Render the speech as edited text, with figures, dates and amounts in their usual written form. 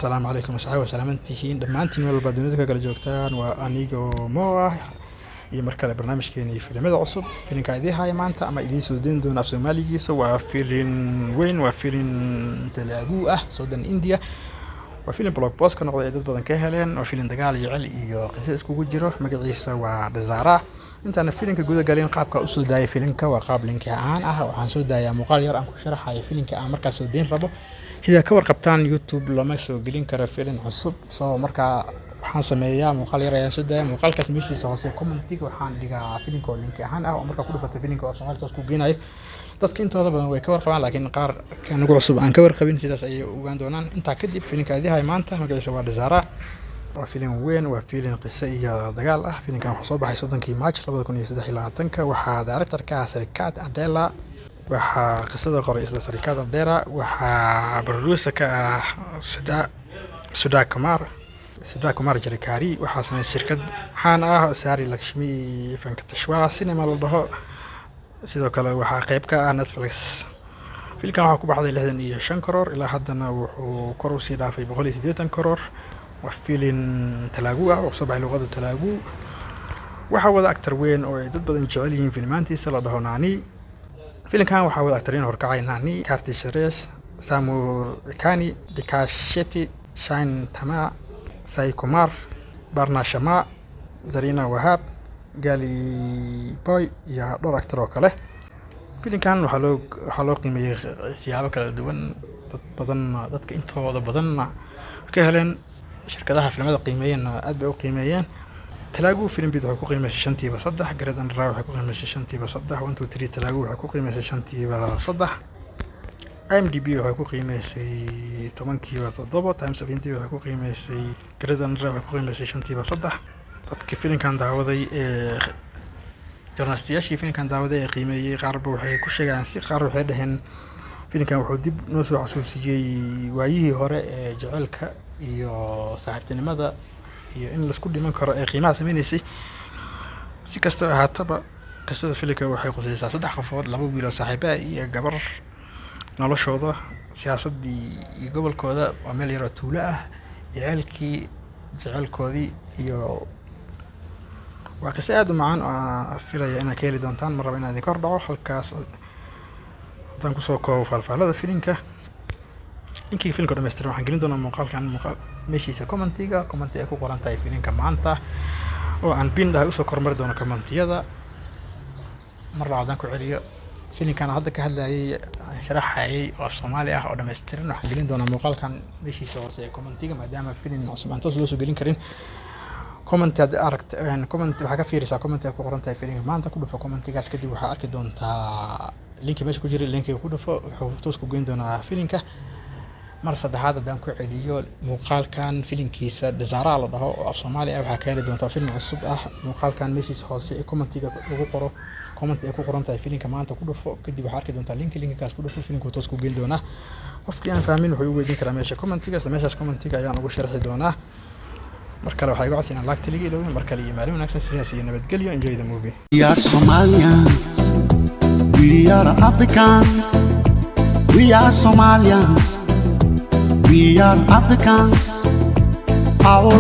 Asalaamu calaykum asxaabi, waa salaamantihiin dhammaantiin meel walba dunida ka kala joogtaan. Waa anigoo Mo ah iyo mar kale barnaamijkeeni filimada cusub. Filimka idiin haya maanta ama idiin soo deyn doona af Soomaaligiisa waa filin weyn, waa filin Telugu ah, Southern India. Waa filim blockbuster noqday ay dad badan ka heleen. Waa filin dagaal, jecel iyo qiso iskugu jiro. Magaciisa waa Dasara. Intaana filimka guda galin, qaabka usoo daayay filimka waa qaab link ahaan ah. Waxaan soo daayaa muuqaal yar aan ku sharaxayo filimka aan markaas soo deyn rabo. Sida ka warqabtaan, YouTube lama soo gelin karo filin cusub, soo markaa waxaan sameeyaa muuqaal yar ayaan soo daaya. Muuqaalkaas meeshiisa hoose commentiga waxaan dhigaa filimka oo link ahaan ah, oo markaa ku dhufato filimka oo Soomaali toos ku geenayo. Dadka intooda badan way ka warqabaan, laakiin qaar nagu cusub aan ka warqabin sidaas ayay ogaan doonaan. Intaa kadib, filimka adihay maanta magaciisa waa Dasara. Waa filim weyn, waa filim qiso iyo dagaal ah. Filimkan wuxuu soo baxay 30-kii March 2023-ka. Waxaa director ka ah Srikanth Odela, waxaa qisada qoray isla Srikanth Odela, waxaa producer ka ah Sudha Kumar Chirukuri. Waxaa sameeyay shirkad caan ah, Sri Lakshmi Venkateshwara Cinema la dhaho. Sidoo kale waxaa qayb ka ah Netflix. Filimkan waxaa ku baxday 65 crore, ilaa haddana wuxuu kor usii dhaafay 180 crore. Waa filin Telugu ah oo soo baxay luqadda Telugu. Waxaa wada actor weyn oo ay dad badan jecel yihiin filmaantiisa, la dhaho Nani. Filimkan waxaa wada actoriin horkacay Nani, Keerthy Suresh, Samuthirakani, Dheekha Shetty, Shine Tama, Sai Kumar, Parna Sharma, Zarina Wahab, Gully Boy iyo dhowr actor oo kale. Filimkan waxaa loo qiimeeyey siyaabo kala duwan. Dad badanna, dadka intooda badanna ka heleen. Shirkadaha filimada qiimeeyeenna aad bay u qiimeeyeen. Telugu Film Beat waxay ku qiimeysay 3/5. Great Andhra waxay ku qiimeysay 3/5. 123 Telugu waxay ku qiimeysay 3/5. IMDb waxay ku qiimeysay 7/10. Times of India waxay ku qiimeysay, Great Andhra waxay ku qiimeysay 3/5. Dadkii filimkan daawaday ee journalistiyaashii filimkan daawaday ee qiimeeyey, qaarba waxay ku sheegayaan si, qaar waxay dhaheen filimkan wuxuu dib noo soo xasuusiyey waayihii hore ee jaceylka iyo saaxiibtinimada iyo in laisku dhiman karo ee qiimaha sameyneysay. Si kastaba ahaataba, qisada filimka waxay khuseysaa saddex qofood, laba wiil oo saaxiibo ah iyo gabar. Noloshooda, siyaasaddii iyo gobolkooda, waa meel yar oo tuulo ah, jaceylkii, jaceylkoodii iyo waa qiso aad u macaan oo aan filaya inaad ka heli doontaan. Ma rabo inaan idinka hor dhaco. Halkaas haddaan kusoo koobo faalfaalada filimka, linkii filimka dhammaystiran waxaan gelin doonaa muuqaalkan muuqaal meeshiisa commentiga, commenti ay ku qoran tahay filimka maanta oo aan pin dhahay usoo kormari doono commentiyada. Mar labaad haddaan ku celiyo, filimkan aan hadda ka hadlayay, aan sharaxayay oo af Soomaali ah oo dhammaystiran, waxaan gelin doonaa muuqaalkan meeshiisa hoose ee commentiga, maadaama filim cusub aan toos loo soo gelin karin. Comment haddii aragta, comment waxaa ka fiirisaa comment ay ku qoran tahay filimka maanta. Ku dhufo commentigaas, kadib waxaa arki doontaa linki meesha ku jira. Linkiga ku dhufo, wuxuu toos ku geyn doonaa filimka. Mar saddexaad haddaan ku celiyo, muuqaalkan filimkiisa Dasara la dhaho oo af Soomaali ah waxaa ka heli doontaa film cusub ah. Muuqaalkan meeshiisa hoose ee commentiga lagu qoro, comment ay ku qoran tahay filimka maanta ku dhufo, kadib waxaa arki doontaa linki. Linkigaas ku dhufo, filimku toos ku geyn doonaa. Qofkii aan fahmin wuxuu u weydiin karaa meesha commentiga. Isla meeshaas commentiga ayaan ugu sharxi doonaa. Mar kale waxaa iga codsi inaan like-ta liga ilowin. Mar kale iyo maalin wanaagsan, sidaas iyo nabadgelyo. Enjoy the movie. We are Somalians. We are Africans. We are Somalians. We are Africans. Our